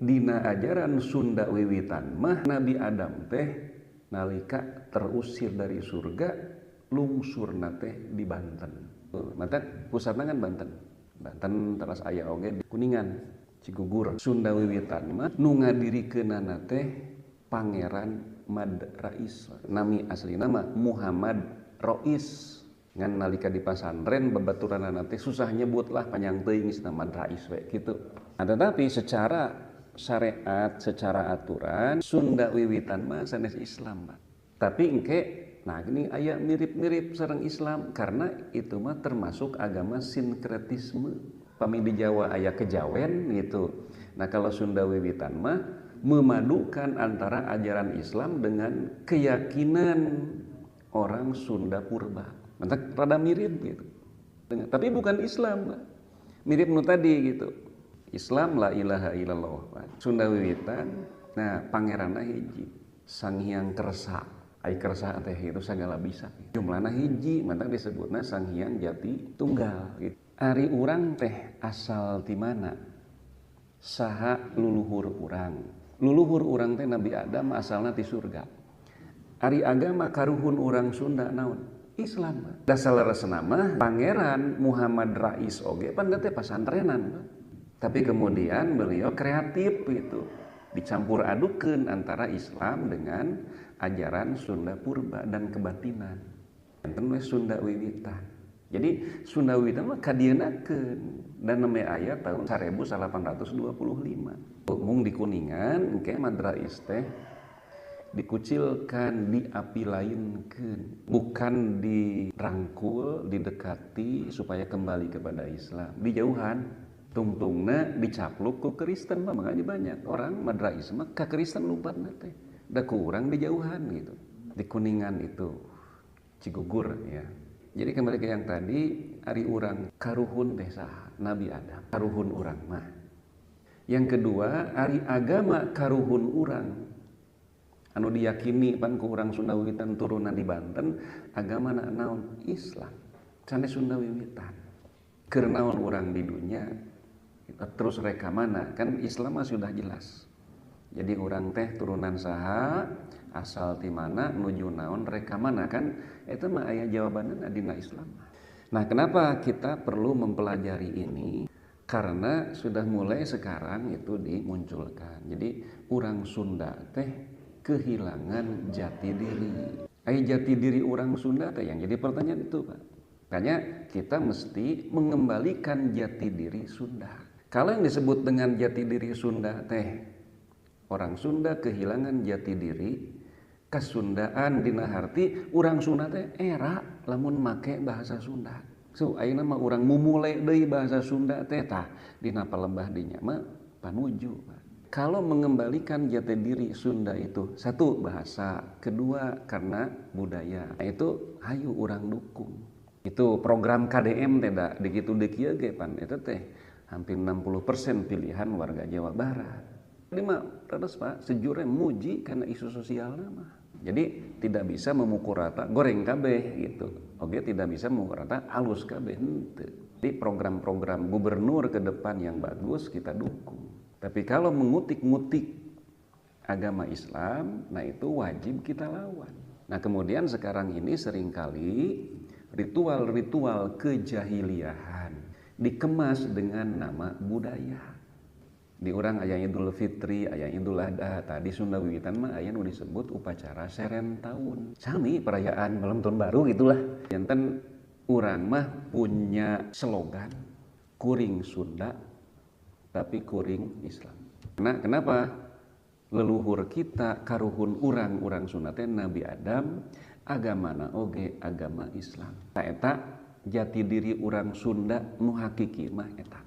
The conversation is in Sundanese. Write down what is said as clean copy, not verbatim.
Dina ajaran Sunda Wiwitan mah Nabi Adam teh nalika terusir dari surga lungsurna teh di Banten. Mata pusatna kan Banten. Banten terus aya oge di Kuningan, Cigugur. Sunda Wiwitan mah nu ngadirikeunana teh Pangeran Mad Rais. Nami aslina mah Muhammad Rois. Ngan nalika di pasantren babaturanana teh susah nyebut lah panjang teuing geus Mad Rais we kitu. Nah, tetapi secara syariat, secara aturan Sunda Wiwitan mah sanes Islam, Pak. Tapi engke nah ini aya mirip-mirip sareng Islam karena itu mah termasuk agama sinkretisme. Pami di Jawa aya kejawen gitu. Nah, kalau Sunda Wiwitan mah memadukan antara ajaran Islam dengan keyakinan orang Sunda purba. Mantap rada mirip gitu. Tapi bukan Islam, Pak. Mirip nu tadi gitu. Islam la ilaha illallah, Pak. Sunda Wiwitan, nah pangeranna hiji, Sang Hyang Kersa. Ai kersa teh itu sagala bisa. Jumlahna hiji, mantap disebutna Sang Hyang Jati Tunggal gitu. Ari urang teh asal ti mana? Saha luluhur urang? Luluhur urang teh Nabi Adam asalna ti surga. Ari agama karuhun urang Sunda naon? Islam. Dasar leresna mah Pangeran Muhammad Rais oge pan teh pasantrenan. Tapi kemudian beliau kreatif gitu. Dicampur adukeun antara Islam dengan ajaran Sunda purba dan kebatinan. Enten we Sunda Wiwitan. Jadi Sunda Wiwitan mah kadienakeun dan namanya aya tahun 1825. Mung di Kuningan engke Madrais teh dikucilkan, diapilainkeun, bukan dirangkul, didekati supaya kembali kepada Islam. Dijauhan, tungtungna dicapluk ku Kristen mah, makanya banyak orang Madrais mah ka Kristen lumpatna teh. Da ku urang dijauhan gitu. Di Kuningan itu Cigugur ya. Jadi kembali ke yang tadi, ari urang karuhun teh saha? Nabi Adam. Karuhun urang mah. Yang kedua, ari agama karuhun urang. Anu diyakini pan ku urang Sunda Wiwitan turunan di Banten, agama na naon? Islam. Sanes Sunda Wiwitan. Keur naon urang di dunia? Terus reka mana? Kan Islam mah sudah jelas. Jadi urang teh turunan saha, asal ti mana, nuju naon, reka mana kan? Eta mah aya jawabanna dina Islam. Nah, kenapa kita perlu mempelajari ini? Karena sudah mulai sekarang itu dimunculkan. Jadi urang Sunda teh kehilangan jati diri. Ai jati diri urang Sunda teh yang jadi pertanyaan itu, Pak. Makanya kita mesti mengembalikan jati diri Sunda. Kalau yang disebut dengan jati diri Sunda teh, orang Sunda kehilangan jati diri, kasundaan dina harti urang Sunda teh era lamun make bahasa Sunda. So ayeuna mah urang mumule deui bahasa Sunda teh tah dina palembah dinya mah panuju, Pak. Kalau mengembalikan jati diri Sunda itu satu bahasa, kedua karena budaya. Nah, itu hayu urang dukung. Itu program KDM teh da dikitu deui kieu ge pan eta teh hampir 60% pilihan warga Jawa Barat. Ini mah terus Pak, sejujurnya muji karena isu sosialna mah. Jadi tidak bisa memukul rata goreng kabeh gitu. Oke, tidak bisa memukul rata alus kabeh henteu. Jadi program-program gubernur ke depan yang bagus kita dukung. Tapi kalau mengutik-ngutik agama Islam, nah itu wajib kita lawan. Nah kemudian sekarang ini seringkali ritual-ritual kejahiliahan dikemas dengan nama budaya. Di urang aya Idul Fitri, aya Idul Adha, tadi Sunda Wiwitan mah aya nu disebut upacara seren taun. Sami perayaan malam tahun baru gitulah. Janten urang mah punya slogan kuring Sunda tapi kuring Islam. Nah, kenapa? Leluhur kita karuhun urang-urang Sunda teh Nabi Adam, agamana oge agama Islam. Ta eta jati diri urang Sunda nu hakiki mah eta.